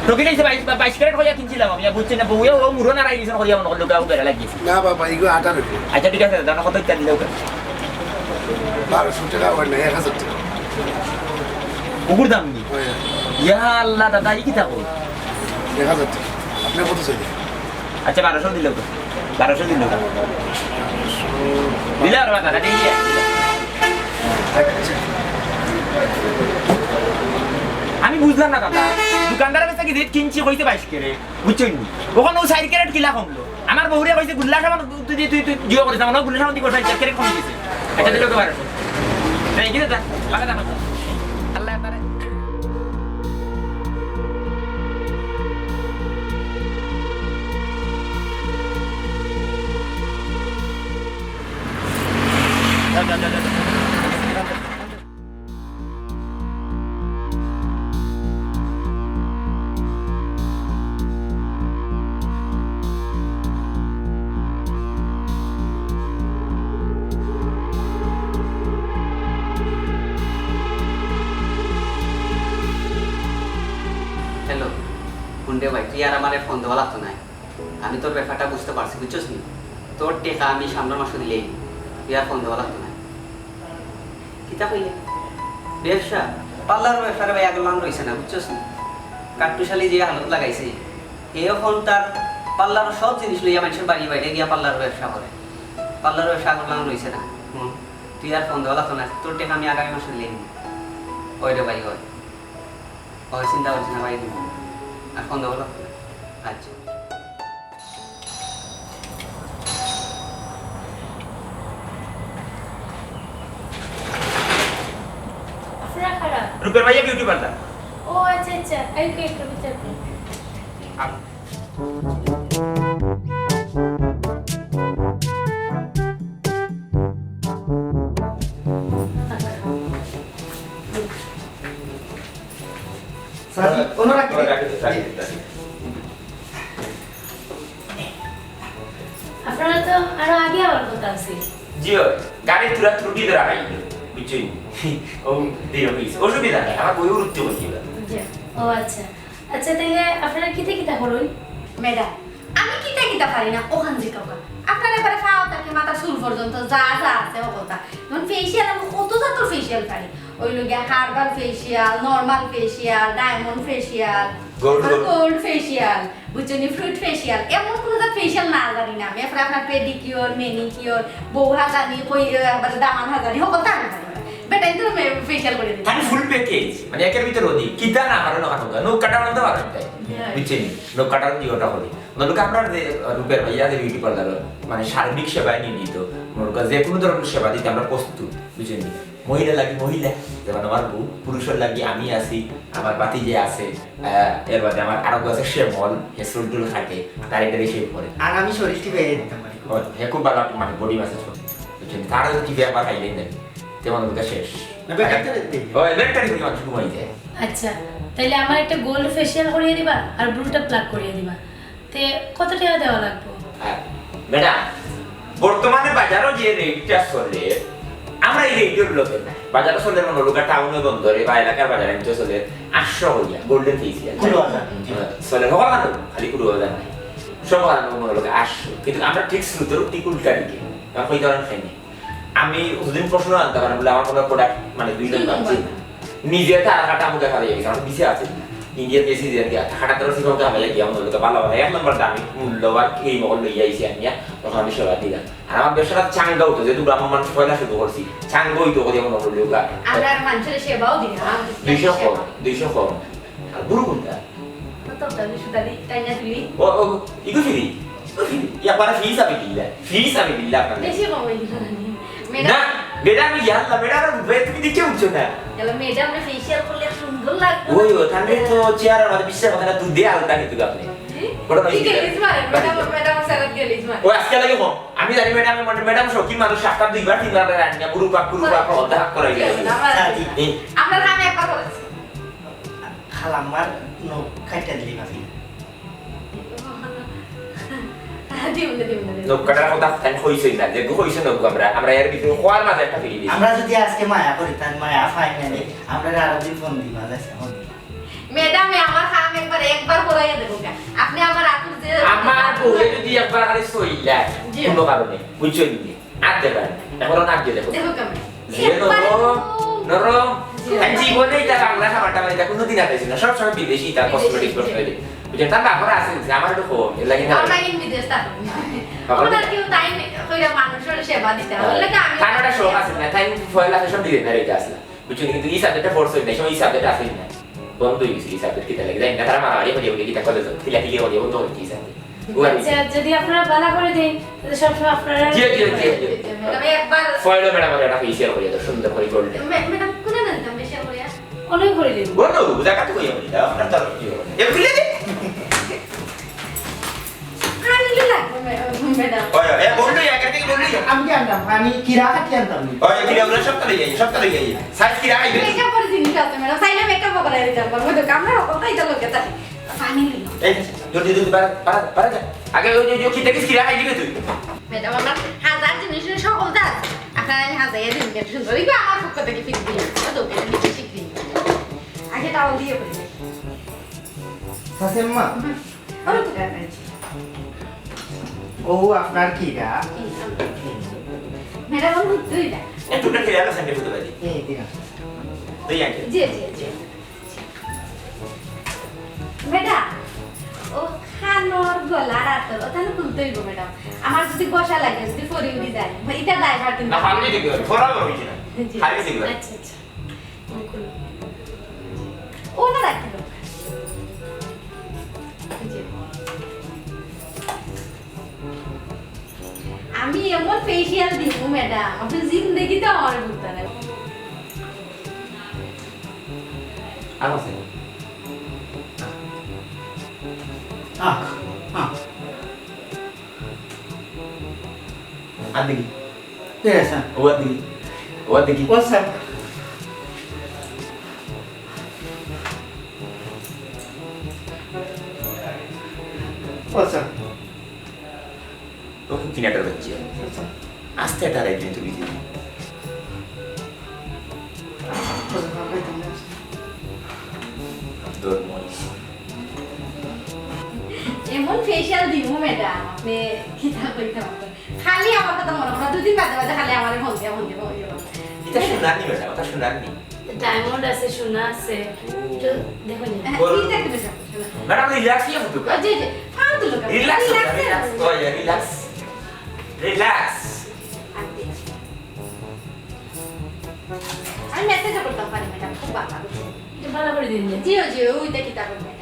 ঠকি লাইছে, বাইশ, বাইশ ক্যারেট কইয়া কিনছিলাম আমি, বুঝছি না, বউয়ে ও মুরো নাড়াই দিছে, কইয়া মনে করলো গাও বেড়া লাগিয়েছে। না বাবা, এগুলো আঠারো ক্যারেট। আচ্ছা, ঠিক আছে, দাদা, কত দিতা দিলে ওটা? বারোশো টাকা হয় না, এক হাজার টাকা। ওগুর দাম নি? হয় না। ইয়া আল্লাহ, দাদা, ই কিতা কও? এক হাজার টাকা। আপনি কত চাইলেন? আচ্ছা, বারোশো দিলে তো। বারোশো দিলে তো। দিলে আর দাদা, ঠিক আছে। আচ্ছা। আমি বুঝলাম না দাদা, দোকানদারের কাছে কি রেট কিনছি কইছে বাইশ ক্যারেট, বুঝছেন নি? ওখানে ও চাইর ক্যারেট কিলা কমলো? আমার বউরে কইছে গুল্লা সামান তুই, তুই, তুই, তুই জিও করিস না, মনে হয় গুল্লা সামান তুই করছিস, চাইর ক্যারেট কমে গেছে। আচ্ছা, দিলে তো বারোশো। এই, কি দাদা? বাবা দাদা। আল্লাহ তাআলা। হ্যালো, হুন রে ভাই, তুই আর আমারে ফোন দেওয়া লাগতো নায়। আমি তোর ব্যাপারটা বুঝতে পারছি, বুঝছস নি? তোর টেকা আমি সামনের মাসো দিলেই, তুই আর ফোন দেওয়া লাগতো নায়। কিতা কইলে? ব্যবসা? পার্লারর ব্যবসা রে ভাই, আগর লাখান রইছে না, বুঝছস নি? কাট্টুশালী যে হালত লাগাইছে, হে অখন তার পার্লারর সব জিনিস লইয়া মানষর বাড়ি বাইরে গিয়া পার্লারর ব্যবসা করে। পার্লারর ব্যবসা আগর লাখান রইছে না। হুম, তুই আর ফোন দেওয়া লাগতো না, তোর টেকা আমি আগামী মাসো দিলেই নিমু। ওই রে ভাই, ওই। ওই চিন্তা করিস না ভাই, দিমু। আর ফোন দেওয়া লাগতো না। আচ্ছা। আপনারা কারা? রূপের ভাইয়া বিউটি পার্লার। ও আচ্ছা, আচ্ছা। এই তো একটু ভিতরে। আম- স্যার, ওনারা কি? ওনারা কি? আপনারা তো আরো আগে আওয়ার কথা আছিল। জি অয়, গাড়ির থুড়া ত্রুটি ধরা খাইল, বুঝছইন? ও দেরি অইছে। অসুবিধা নাই, আমার বউয়ে উঠতে বলছিল। জি। ও আচ্ছা। আচ্ছা, তাইলে আপনারা কিতা কিতা করইন? ম্যাডাম, আমি কিতা কিতা পারি না, অখান জিকাউক্কা। আপনার একবারে পাও থাকি মাথার চুল পর্যন্ত যা যা আছে, অকলতা। যেমন facial, আমি কত জাতর facial পারি। অইলো গিয়া herbal facial, normal facial, diamond facial, gold, gold। Gold facial, বুঝছইন নি, fruit facial, এমন কুনু জাত facial না জানি না আমি। এরপরে আপনার pedicure, manicure, বউ হাজানি, কই, এ, আবার দামান হাজানি, অকলতা আমি পারি না। বেটাইন তো মে-, facial করি দিতা। আমি full package, মানে একের ভিতরে অধিক। কিতা না পারো না, কাটো, নখ কাটা বানাতে পারো না, হ্যাঁ। বুঝছইন নি? নখ কাটার কি ওটা করি। মনে করো আপনার যে, আহ, রূপের ভাইয়া যে বিউটি পার্লার, মানে সার্বিক সেবায় নিয়োজিত, মনে করো যে কোনো ধরনের সেবা দিতে আমরা প্রস্তুত, বুঝছইন নি? মহিলা লাগি মহিলা, যেমন আমার বউ, পুরুষর লাগি আমি আছি, আমার ভাতিজা আছে, আহ, এর বাদে আমার আরো আছে শ্যামল, হে চুল টুল কাটে, তার এটা বেশি করে। আর আমি শরীর টিপে দিতাম পারি। ও, হে খুব ভালো, মানে body massage করে। বুঝছইন নি? তার যদি টিপে একবার খাইলেই নেন, তেমন ওটা শেষ। না, বেটার তো দেখতেই। ও, বেটার কিন্তু মানুষ ঘুমাই যায়। আচ্ছা, তাইলে আমার একটা গোল্ড ফেশিয়াল করিয়া দিবা আর ব্রুটা প্লাক করিয়া দিবা। তে কত টাকা দেওয়া লাগবো? হ্যাঁ, ম্যাডাম, বর্তমানে বাজারো যে রেটটা চলে, আমরা এই রেটর লগে না। বাজারো চলে মনে হলো টাউনে বন্দরে বা এলাকার বাজারে আমি তো চলে আটশো করিয়া গোল্ডেন ফেশিয়াল। কুড়ি হাজার। হ্যাঁ, চলে হওয়া না, খালি কুড়ি হাজার নাই। সব হারানো মনে হলো আটশো। কিন্তু আমরা ঠিক স্রোতর ঠিক উল্টা দিকে। কারণ ওই ধরনের খাই নাই। আমি যতদিন প্রশ্ন আনতে পারি, বলে আমার কোনো প্রোডাক্ট মানে দুই দুই নম্বর নম্বর। চিন্তা। নিজে তার কাটা মুখে খাওয়া গেছে, আমার পিছে আছে না। ইন্ডিয়ার বেশি দিয়ে গিয়া, কাটা তার সিফা মুখে খাওয়া গিয়া, আমার লোকে ভালো ভালো এক নম্বর দামি মূল্যবান এই মহল লইয়া আইছি আনিয়া, তখন আমি সেবা দিলাম। আর আমার ব্যবসাটা চাঙ্গা উঠে, যেহেতু গ্রামের মানুষ পয়লা শুরু করছি, চাঙ্গা হইতো করি আমার মহল লোক। আমরা আর মানুষের সেবাও দিই না, আমরা দুইশো সেবা। কম, দুইশো কম। আর গুরু কোনটা? কত দামি সুদানি, তাই না তুমি? ও, ও, ইগো ফিরি। ইয়া, পারা ফি সাবিলিল্লাহ। ফি সাবিলিল্লাহ আপনাদের। বেশি কম হয়ে গেল না? ম্যাডাম। না, ম্যাডাম, ইয়াল্লা, ম্যাডাম, আর বে-, তুমি দেখে উঠছো না। গেল ম্যাডাম, না ফেশিয়াল করলে সুন্দর লাগবে। ওই, ও, তাহলে তো চেহারার মাঝে বিশ্বাস কথা না, দুধে আলতা কিন্তু আপনি। জি? বড় ভাই ঠিক আছে, ম্যাডাম, ম্যাডাম, স্যার, গেলিস মানে। ও, আজকে লাগে কম। আমি জানি ম্যাডাম, মানে, ম্যাডাম শৌখিন মানুষ, সপ্তাহে দুইবার, তিনবার করে রান্না, গুরু পাক, গুরু পাক, অর্ধেক হাত করাই ঠিক আছে, গেছে। আমার আর কি। এই। আমরা কাম একবার করেছি। খালাম্মার নখ কাইটা দিলি ভাবি। দিমু না, দিমু না, দিমু না। নখ কাটার কথা তাই কইছই না, যে কইছে নখ আমরা, আমরা এর ভিতরে খোয়ার মাঝে একটা ফিরি দিছি। আমরা যদি আজকে মায়া করি, তার মায়া ফাইনালি, আমরা আরো দুই ফোন দিবা, যাইছে, ফোন দিবা। ম্যাডাম, এ আমার কাম একবার, একবার করাইয়া দেবো গা। আপনি আমার আতুর যে আমার বউরে যদি একবার খালি সইলা, জি। কোনো কারণে, বুঝছো নি? আর দেবেন না। এখন আর দিয়ে দেখো। দেখো কেমন? যে একবারে নরম, তো নরম। জি। আমি জীবনে এটা বাংলা খাবারটা মানে এটা কোনোদিন আর খাইছি না। সব সময় বিদেশি, তার বিদেশি, কসমেটিক জি। কসমেটিক। বুঝলেন? তার তারপরে আছে, আছে, আমার একটু কম, এর লাগে না। আমরা ইন বিদেশ থাকবো। বাবা, ওনার কেউ তাই নেই, কইরা মানুষের সেবা দিতে হবে। হ্যাঁ। এর লাগে আমি তার একটা শখ আছে না, তাই ফয়েল আছে, সব ডিজাইনার এটা আছে না। বুঝছেন? কিন্তু এই সাবজেক্টটা ফোর্স হয় না, এই সময় এই সাবজেক্ট আছে না। বন্ধ হয়ে গেছে এই সাবজেক্ট, কিতা লাগে? জানি না, তারা মারামারি করিয়া উঠে কিতা করে, কিলাকিলি করিয়া বন্ধ করে দিয়েছে। আচ্ছা, যদি আপনারা বালা করে দেন, তাহলে সবসময় আপনারা জি, জি, জি, জি। আমি একবার ফয়েল ম্যাডাম একটা ফেশিয়াল করিয়া দাও, সুন্দর করে গোল্ডেন। মে-, ম্যাডাম, কোনে না দিতাম ফেশিয়াল করিয়া? অনেক করে দেন। বন্ধু, জায়গা তো কইয়া বলি, দাও, আপনার তো আর কি হবে? এ, খুলে দে। পানি লাগবে, মে-, ম্যাডাম। ওই, ওই, এ, বন্ধু, এখান থেকে বন্ধু। আমি কি আনতাম? আমি কিরা কাটি আনতাম। ওই, কিরা, ওরা সব তো লই যাই, সব তো লই যাই। সাইজ কিরা আইবে? মেকআপ করে জিনিস আছে, ম্যাডাম। চাইলে মেকআপ করে দিতাম পারবো। ওই তো, আমরা কথা এটা লোকে থাকে। পানি নিল। এই, জলদি, জলদি, পারা, পারা, পারা যা। আগে ওই যে, ওই যে, কিতা কিস কিরা খাই দিবে তুই? ম্যাডাম, আমার হাজার জিনিস সকল দাস। আপনার আমি হাজার জিনিস সুন্দর। এইগুলো আমার পক্ষ থেকে ফিক্স দিন। ওই তো, ওকে নিচে শিখবি। আগে টাওয়াল দিয়ে পড়ি। শাশুড়ি মা। হুম। ওই তো, ও আপনার কিরা? ম্যাডাম, ওর উত্তরই না। একটু উঠে ফিরে আলো, সাইডে বুঝতে পারি। এই, ঠিক আছে। তুই আগে। জি, জি, জি। ম্যাডাম, ও কানর, গলার, আতর, ওটা তো খুলতে হইব, ম্যাডাম। আমার যদি বসা লাগে, যদি ফরি উড়ি যায়, এটা দায়ভার কিন্তু না, ফালতু দিকে হবে, ফরা বড় হইছে না। জি। খালি দিকে হবে। আচ্ছা, আচ্ছা। খুলো। ও না রাখি দাও। জি। আমি এমন ফেশিয়াল দিব, ম্যাডাম, আপনি জিন্দেগিতে আমার বুঝতে না। আর আছে? আহ, আহ। আর দেখি। ঠিক আছে। ও আর দেখি। ও আর দেখি। ও স্যার। ও স্যার। ও কিনাটার বাচ্চা। আস্তে একটা রাইট তুমি দিবি। তোর মন। এমন ফেশিয়াল দিব, ম্যাডাম, আপনি কিতা কইতে পারবেন? খালি আমার কথা মনে হয়, দুই দিন বাদে বাদে খালি আমারে ফোন দিয়া, ফোন দিয়া, ফোন দিয়া। এটা সোনার নি, ম্যাডাম, এটা সোনার নি। ডায়মন্ড আছে, সোনা আছে। ও। একটু দেখো নি। হ্যাঁ, বড়। এই দেখো, দেখো, দেখো। ম্যাডাম, রিল্যাক্স নিয়ে মতো। ও, জি, জি। ফালতু লোক। Relax, relax, relax. Oh, yeah, relax. Relax. আর দেখি। আমি মেসেজও করতাম পারি, ম্যাডাম, খুব ভালো। এটা ভালো করে দিন। জি, ও, জি, ওইটা কিতা করবে, ম্যাডাম?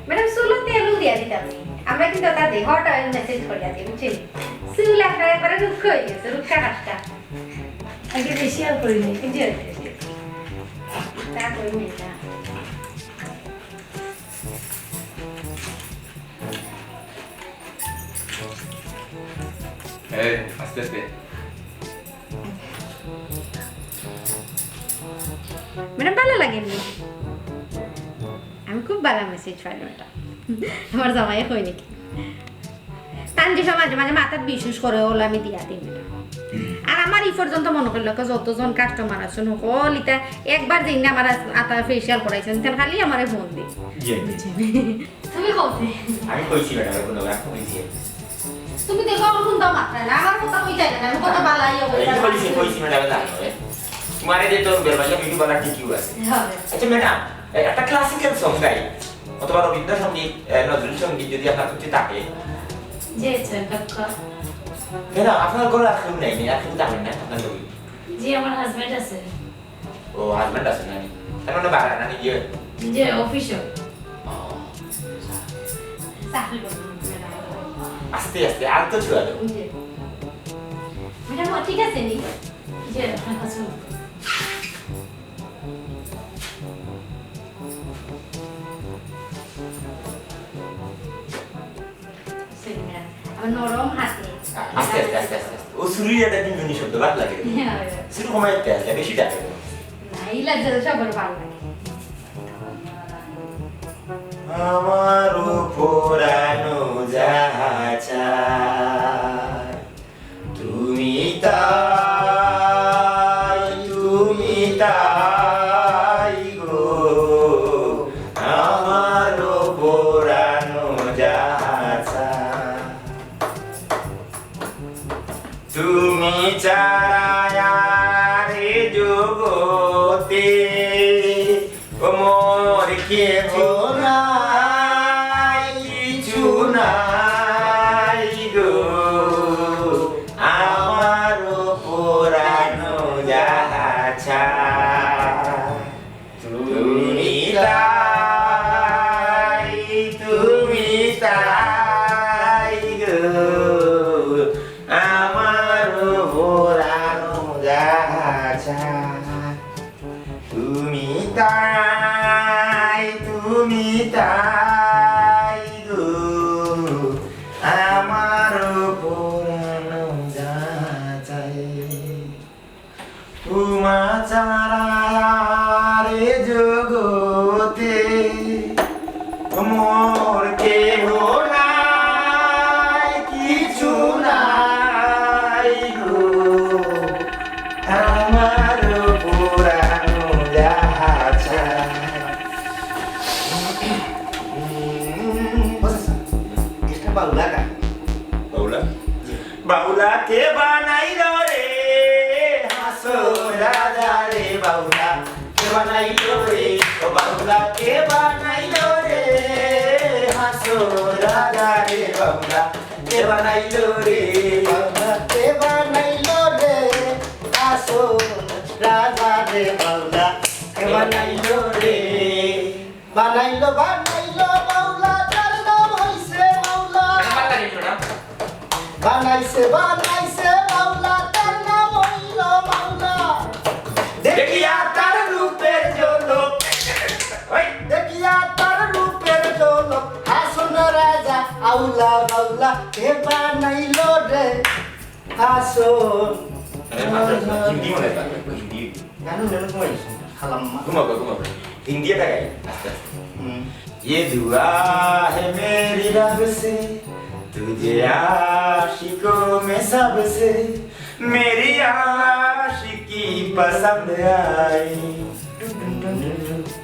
ম্যাডাম, চুলো তেল দিয়া দিতাম। আমরা কিন্তু তার দেহ হট অয়েল মেসেজ করিয়া দিই, বুঝছেন? চুল আপনার একবারে রুক্ষ হয়ে গেছে, রুক্ষ হাতটা। আগে ফেশিয়াল করি নাই। জি, জি, জি। তা করি নাই, না। এ, আস্তে আস্তে। ম্যাডাম, ভালা লাগেনি? আমি খুব ভালা মেসেজ পাইলাম ইটা। আমার জামাইয়ে কয় নাকি? তান যে মাঝে মাঝে মাথাত বিষ উষ করে, অলা আমি দিয়া দিই ম্যাডাম। আর আমার ই পর্যন্ত মনো করিলাউক্কা, যতজন কাস্টমার আছইন, হকল ইতা একবার যেইন আমার আতা ফেশিয়াল করাইছইন, তান খালি আমারে ফোন দেইন। জি, জি। তুমি কইছি। আমি কইছি ম্যাডাম, আমি কইছি। তুমি দেখো, আমার ফোনটা মাত্রা না, আমার কথা কই যায় না, আমি কথা বালাই হবে। এই কইছি, কইছি ম্যাডাম, জানো, এ? তোমারে যে তোর বেরবাইয়া বিউটি পার্লার ঠিকই আছে। হ্যাঁ। আচ্ছা ম্যাডাম, এ-, একটা ক্লাসিক্যাল সং গাই, অথবা রবীন্দ্রসঙ্গীত, এ, নজরুল সঙ্গীত যদি আপনার কাছে থাকে। জি, আচ্ছা, কাকা। ম্যাডাম, আপনার ঘরে আর কেউ নাই, আর কেউ থাকেন না আপনার লগে? জি, আমার হাজবেন্ড আছে। ও, হাজবেন্ড আছে নাকি? তার মানে বাড়া নাকি গিয়ে? জি, অফিসে। ও। চাকরি করতে হবে, ম্যাডাম। আস্তে আস্তে, আর তো ছুয়া দেবো। জি। ম্যাডাম, ও ঠিক আছে নি? জি, আপনার কাছে। আবার নরম হাতে। আস্তে আস্তে, আস্তে আস্তে, আস্তে। ও চুরির একটা গুনগুনি শব্দ বাদ লাগে। হ্যাঁ, হ্যাঁ। শুরু কমাই আস্তে আস্তে, বেশি ডাকে। না, ইলা যে সবার ভালো লাগে। আমারও পরানো যাহা চায়, তুমি তাই, তুমি তাই গো, আমারও পরানো যাহা চায়। তুমি ছাড়া আর এ জগতে ও মোর কেহ নাই, কিছু নাই গো, আমারও পরানো যাহা চায়। তুমি তাই, তুমি তাই গো, আমারও পরানো যাহা চায়। তুমি তাই, তুমি তাই গো, আমারও পরানো যাহা চায়। তোমা ছাড়া আর এ জগতে মোর কেহ নাই, কিছু নাই গো, আমার পুরানো যাহা চায়। হুম, বুঝেছেন? এটা বাউলা গান। বাউলা? জি। বাউলা কে বানাইল রে, হাসো রাজা রে বাউলা। কে বানাইল রে, ও বাউলা কে বানাইল রে, হাসো রাজা রে বাউলা। কে বানাইল রে, বাউলা কে বানাইল রে, হাসো রাজা রে বাউলা। কে বানাইল রে, বানাইল, বানাইল বাউলা, তার নাম হইছে বাউলা। বানাইছে, বানাইছে বাউলা, তার নাম হইল বাউলা। দেখিয়া তার রূপের ঝলক, ওই। দেখিয়া তার রূপের ঝলক, হাসন রাজা আউলা বাউলা, কে বানাইল রে হাসন। আরে, মাদ্রাসা, হিন্দি মনে হয়, হিন্দি। গান অন্যরকম হয়েছে, হালাম্মা। ঘুমাবো, ঘুমাবো। হিন্দি একটা গাই, আস্তে আস্তে। হুম। ये दुआ है मेरी रब से, तुझे आशिकों में सबसे, मेरी आशिकी पसंद आई,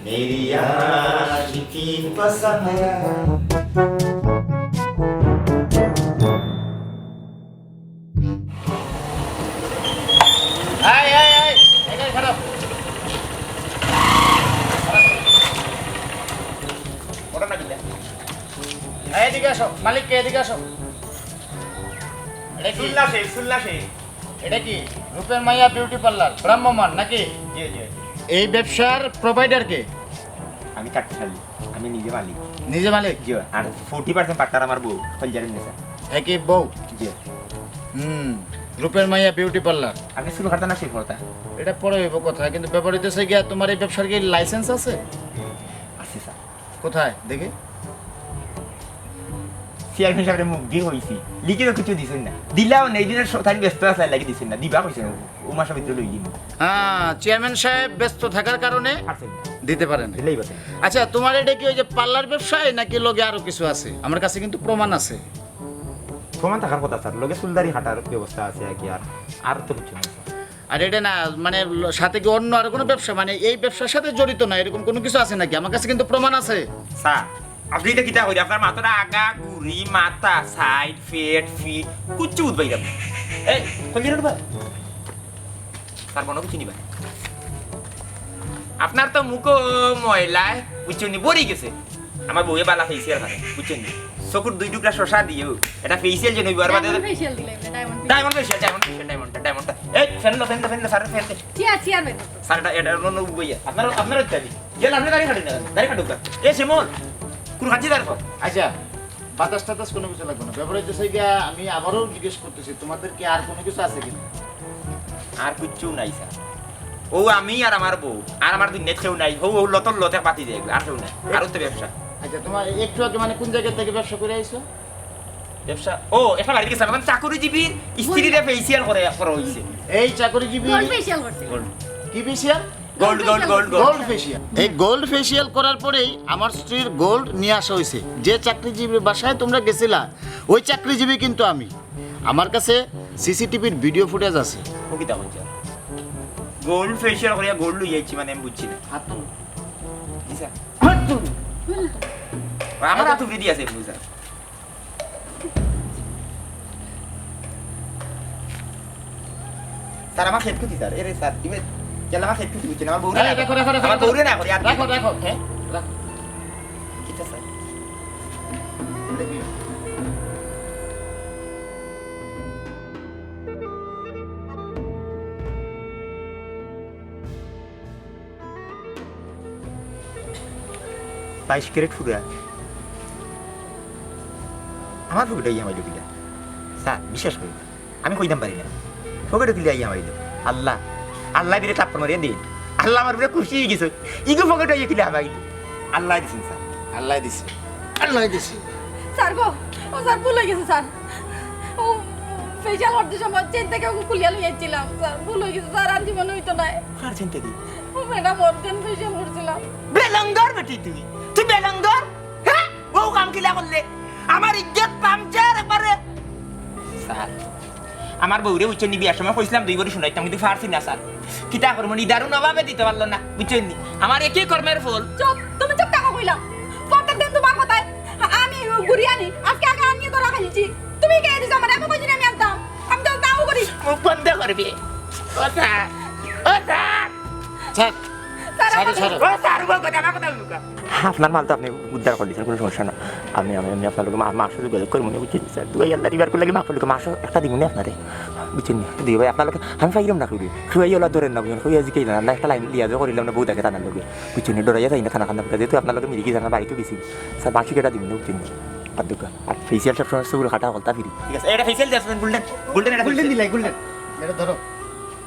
मेरी आशिकी पसंद आई। এই, এই, এই, এই, এই, খারাপ। ওটা না দিলে। এই, এদিকে আসো, মালিক কে, এদিকে আসো। এটা কি? শুনলা সে, শুনলা সে। এটা কি? রূপের মাইয়া বিউটি পার্লার, ভ্রাম্যমান নাকি? জি, জি, জি। এই ব্যবসার প্রোভাইডার কে? আমি চাকরিশালী, আমি নিজে মালিক। নিজে মালিক? জি, আর ফোর্টি পার্সেন্ট পার্টনার আমার বউ, কলজারের নেশা। একই বউ? জি। হুম, রূপের মাইয়া বিউটি পার্লার। আপনি চুল কাটতে না শেভ করতা? এটা পরে হইব কথা, কিন্তু ব্যাপার হইতেছে গিয়া, তোমার এই ব্যবসার কি লাইসেন্স আছে? আছে স্যার। কোথায় দেখি? চেয়ারম্যান সাবরে মুখ দি কইছি, লিখিত কিচ্ছু দিছইন না। দিলাও না, এই দিনর স-, তাইন ব্যস্ত আছে, লাগি দিছইন না। দিবা কইছইন, অউ মাসর ভিতরে লই দিমু। হ্যাঁ, চেয়ারম্যান সাব ব্যস্ত থাকার কারণে পারছইন না। দিতে পারেন। দিলেই পারছইন। আচ্ছা, তুমার ইটা কি ওই যে পার্লার ব্যবসায় নাকি লগে আরো কিছু আছে? আমার কাছে কিন্তু প্রমাণ আছে। প্রমাণ থাকার কথা স্যার, লগে চুলদাড়ি কাটার ব্যবস্থা আছে আর কি, আর, আর তো কিচ্ছু নাই স্যার। আর ইটা না, মানে, ল-, সাথে কি অন্য আরো কুনু ব্যবসা, মানে, এই ব্যবসার সাথে জড়িত না, এরকম কুনু কিছু আছে নাকি? আমার কাছে কিন্তু প্রমাণ আছে। স্যার, আপনে ইটা কিতা কইরা? আপনার মাথাটা আগা, গুড়ি, মাথা, সাইড, পেট, ফিট, কিচ্ছু বুঝবাই না। এই, কইলি রে বা? স্যার, মনো কিচ্ছু নিবা? আপনার তো মুখো ময়লায়, বুঝছইন নি, ভরি গেছে। আমার বউয়ে বালা ফেসিয়াল করে, বুঝছইন নি? চকুর দুই টুকরা শশা দিও, ইটা ফেসিয়াল যেন অইবো, আর বাদে ডায়মন্ড ফেসিয়াল দিলে, diamond facial. Diamond facial, diamond facial, diamond, diamond. এই, ফ্যান লো, ফ্যান লো, ফ্যান লো, স্যার, ফ্যান লো। চেয়ার, চেয়ার বের করো। স্যার, ইটা, ইটা অন্য, অন্য বইয়া। আপনার, আপনার দাবি। গেল, আপনে দাড়ি কাটেন না, দাড়ি কাটুক না। এ, শিমুল, কুনু কাজ আছে আর? আচ্ছা, বাতাস টাতাস কুনু কিছু লাগবো না। ব্যাপার অইছে গিয়া, আমি আবারও জিজ্ঞেস করতেছি, তোমাদের কি আর কুনু কিছু আছে কিনা? আর কিচ্ছু নাই, স্যার। অউ আমি আর আমার বউ, আর আমার দুনিয়াত কেউ নাই। হউ, হউ, লতর লতে পাতি দেয়, আর কেউ নাই। আর তো ব্যবসা। আচ্ছা, তোমার একটু আগে মানে কুন জায়গা থাকি ব্যবসা করি আইছো? ব্যবসা? ও, একটা বাড়িত গেছিলাম, মানে চাকরিজীবীর স্ত্রীরে ফেসিয়াল করে, করা অইছে। এই চাকরিজীবী গোল্ড ফেসিয়াল করছে। গোল্ড। কি facial? Gold, gold, gold, gold. Gold facial. এই গোল্ড ফেসিয়াল করার পরেই আমার স্ত্রীর গোল্ড নিয়া আসা অইছে। যে চাকরিজীবীর বাসায় তুমরা গেছিলা, ওই চাকরিজীবী কিন্তু আমি। আমার কাছে সিসিটিভির ভিডিও ফুটেজ আছে। ও কিতা কইছে? গোল্ড ফেসিয়াল করিয়া গোল্ড লইয়া আইছি মানে আমি বুঝছি না। হাত তুলো। জি স্যার। হাত তুলো। আমার হাত উপরে দিয়া আছে এমনি স্যার। স্যার, আমার খেত ক্ষতি স্যার। এরে স্যার, ইবে, গেল আমার খেত ক্ষতি বুঝছেন, আমার বউরে এই, না দেখো, দেখো, দেখো, আমার দেখো। বউরে না করি, আর দেখো, দেখো, হ্যাঁ? দেখো। কিতা স্যার? বাইশ ক্যারেট ফুরা। আমার পকেটো আইয়া হামাইলো কিলা? স্যার, বিশ্বাস করইন না। আমি কইতাম পারি না। পকেটো কিলা আইয়া হামাইলো? আল্লাহ, আল্লায় দিলে থাপ্পড় মারিয়া দিন। আল্লাহ আমার উপরে খুশি অইগেছে। ইগু পকেটো আইয়া কিলা হামাইলো? আল্লায় দিছইন স্যার। আল্লায় দিছে। আল্লায় দিছে। স্যার গো, ও স্যার, ভুল অইগেছে স্যার। ও ফেসিয়াল করতে সময় চেইন থাকি ওগু খুলিয়া লইয়া আইছিলাম স্যার, ভুল অইগেছে স্যার, আর জীবনে অইতো নায়। কার চেইন থাকি? ও ম্যাডাম, ওর চেইন ফেসিয়াল করছিলাম। বেলঙ্গর বেটি তুই, তুই বেলঙ্গর? হ্যাঁ? বউ কাম কিলা করলে? আমার ইজ্জত পাংচার একবারে। স্যার, আমার বউরে বুঝছইন নি, বিয়ার সময় কইছিলাম দুই ভরি সোনা দিতাম, কিন্তু পারছি না স্যার। কিতা করমু, নিদারুণ অভাবে দিতে পারলো না, বুঝছইন নি? আমার একই কর্মের ফল। চুপ, তুমি চুপ থাকো কইলাম। প্রত্যেক দিন তুমার কথায় আমি ঘুরি আনি, আজকে আগে আনিয়া ধরা খাইছি। তুমি কে দিছো আমারে? আমি কইছি না আমি আনতাম। আমি তো তাও করি। মুখ বন্ধ করবি। ও স্যার, ও স্যার। স্যার, স্যার, ছাড়ো, আমি ছাড়ো। ও স্যার, ও কথা, আমার কথা হুনুক্কা। আপনার মাল তো আপনে উদ্ধার করি দিছইন, কুনু সমস্যা না। আমি, আমি, আমি আপনার লগে মা-, মাসো যোগাযোগ করমু নে, বুঝছইন স্যার? দুই আল্লাহর ইবার লাগি মাফ অইলো, মাসো একটা দিমু নে আপনারে। বুঝছইন নি? দুই ভাই, আপনার লগে আমি পাইরাম না কইরে। কেউ ওলা ধরের না, বুঝছইন? কেউ জিকাইরা না, না একটা লাইন দিয়া যে করিলাম না, বউ দেখে থানার লগে। বুঝছইন নি? ডরাইয়া যাই না থানা কান্দা, যেহেতু আপনার লগে মিরিকি জানা বাড়িত গেছি। স্যার, বাকি কেটা দিমু নে, বুঝছইন নি? আর দোকান। আর ফেসিয়াল সবসময় চুল কাটা হলতা ফিরি। ঠিক আছে, এটা ফেসিয়াল দিয়ে আসবেন, গোল্ডেন, গোল্ডেন, এটা গোল্ডেন ফেসিয়াল। দিলাই, গোল্ডেন। এটা ধরো।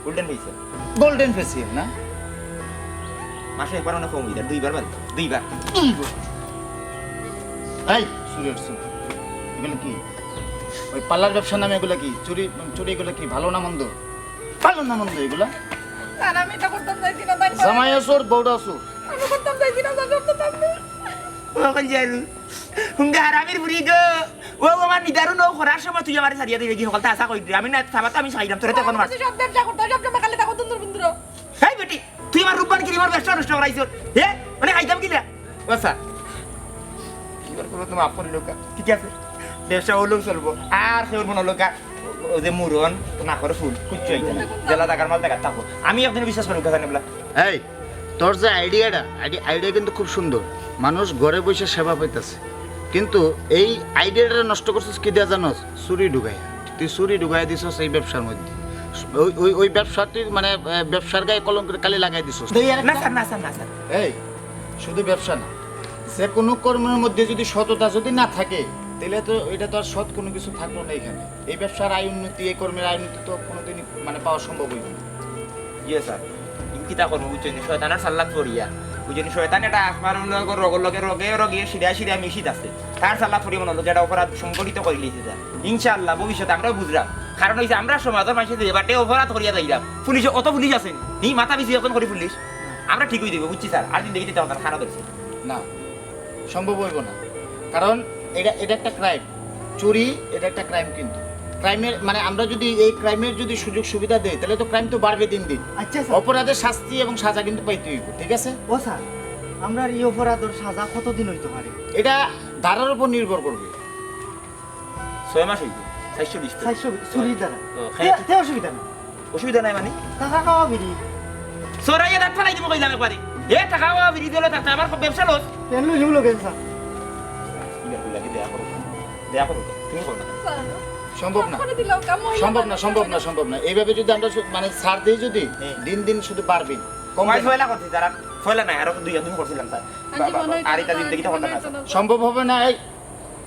Golden facial. গোল্ডেন ফেসিয়াল না? মাসে একবার অনেক কম অইযার, দুইবার বাদ, দুইবার। দুইবার। এই, চুরি করছো। এগুলো কি? ওই পার্লার ব্যবসার নামে এগুলো কি? চুরি, চুরি এগুলো কি? ভালো না মন্দ? ভালো না মন্দ এগুলো? স্যার, আমি এটা করতাম চাইছি না, তাই না? জামাই আসুর, বউটা আসুর। আমি করতাম চাইছি না, স্যার, করতে পারবো। ও, কোন জানি? হুঙ্গা হারামির বুড়ি গো। ও, ও আমার নিদারুণ, ও করার সময় তুই আমারে ছাড়িয়া দিবে কি? হকলতা আশা করি। আমি না, থাবা তো আমি চাইলাম, তোরে তো এখন মার। সব ব্যবসা করতে, সব সময় খালি থাকো, দুন্দুর বুন্দুর। হেই বেটি, তুই আমার রূপবান ক্রিমর ব্যবসা নষ্ট করাইছস। হে? মানে খাইতাম কিলা? ও স্যার, এবার কোনো তো মাফ করি লোকা। ঠিক আছে, ব্যবসা অইলেও চলবো, আর কেউ মনে লোকা। ও যে মুরন, নাকর ফুল, কিচ্ছু অইতো না। জেলা টাকার মাল টাকা থাকো। আমি একদিন বিশ্বাস করি লোকা জানে বলা। এই, তোর যে আইডিয়াটা, আইডি-, আইডিয়া কিন্তু খুব সুন্দর। মানুষ ঘরে বসে সেবা পাইতাছে। কিন্তু এই আইডিয়াটা নষ্ট করছস কি দিয়া জানোস? চুরি ঢুকাইয়া। তুই চুরি ঢুকাইয়া দিছস এই ব্যবসার মধ্যে। ওই, ওই, ওই ব্যবসা তুই মানে, আহ, ব্যবসার গায়ে কলঙ্কের কালি লাগাই দিছস। না স্যার, না স্যার, না স্যার। এই, শুধু ব্যবসা না, যে কোনো কর্মের মধ্যে যদি সততা যদি না থাকে, তাহলে তো এটা তো আর সৎ কোনো কিছু থাকলো না এখানে। এই ব্যবসার আয় উন্নতি, এই কর্মের আয় উন্নতি তো কোনোদিনই মানে পাওয়া সম্ভব হইবে না। ইয়ে স্যার, ইন কিতা করবো বুঝছেন? শয়তানের সাল্লাত পড়িয়া বুঝছেন, শয়তান এটা আসমানর লগে, রগর লগে, রগে রগে সিধা সিধা মিশিত আছে। তার সাল্লাত করি মনে হলো যেটা অপরাধ সংগঠিত করিলিছে স্যার। ইনশাআল্লাহ ভবিষ্যতে আমরাও বুঝলাম। কারণ অইছে আমরা সমাজর মাঝে যে বাটে অপরাধ করিয়া যাইলাম, পুলিশে অত পুলিশ আছে নি? নি মাথা পিছু এখন করি পুলিশ। আমরা ঠিক অই দিব, বুঝছি স্যার। আর জিন্দেগিতে তেমন খারাপ ধরছি। না, সম্ভব হইব না। কারণ এটা এটা একটা ক্রাইম। চুরি এটা একটা ক্রাইম। কিন্তু ক্রাইমের মানে আমরা যদি এই ক্রাইমের যদি সুযোগ সুবিধা দেই, তাহলে তো ক্রাইম তো বাড়বে দিন দিন। আচ্ছা স্যার। অপরাধের শাস্তি এবং সাজা কিন্তু পাইতে হইব, ঠিক আছে? ও স্যার, আমরার এই অপরাধর সাজা কতদিন হইতে পারে? এটা ধারার উপর নির্ভর করবে। ছয় মাস হইব, চারশো বিশ তো। চারশো বিশ, চুরির দ্বারা। ও, তে- তে অসুবিধা নাই। অসুবিধা নাই মানে? টাকা খাওয়া ফিরি। চোরাইয়া দাঁত ফালাই দিব কইলাম একবারে। এ টাকা বাবা ফিরি দিলে থাকতে আমার খুব ব্যবসা লস। পেন লই লগে স্যার। দয়া করো, দয়া করো, তুমি করো না। সম্ভব না। করে দিলাম, কা মহিলা সম্ভব না, মানুষ। সম্ভব না, সম্ভব না। এইভাবে যদি আমরা শু- মানে ছাড় দিই যদি হ্যাঁ। দিন দিন শুধু বাড়বে, কম কয় ফয়লা করছি তারা, ফয়লা নাই, আরো দুই একদিন করছিলাম স্যার। আজ জীবনে আর এটা জিন্দেগিতে কথা না স্যার। সম্ভব হবে না। এই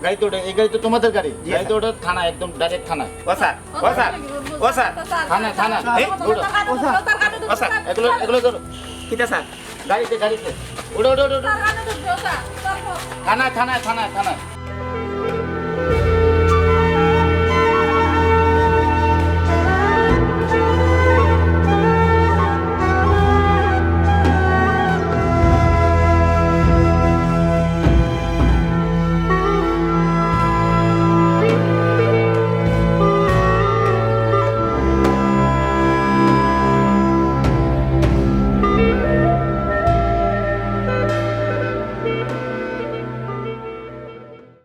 গাড়িতে ওঠো, এই গাড়ি তো তোমাদের গাড়ি। জি, গাড়িতে স্যার। ওঠো থানা, একদম ডাইরেক্ট থানায়। ও স্যার, ও স্যার, ও স্যার। থানা, থানা। এ? ওঠো। ও স্যার। এগুলো ধরো। কিতা স্যার? গাড়িতে, গাড়িতে। ওঠো, ওঠো, ওঠো, ওঠো। থানায়, থানায়, থানায়, থানায়।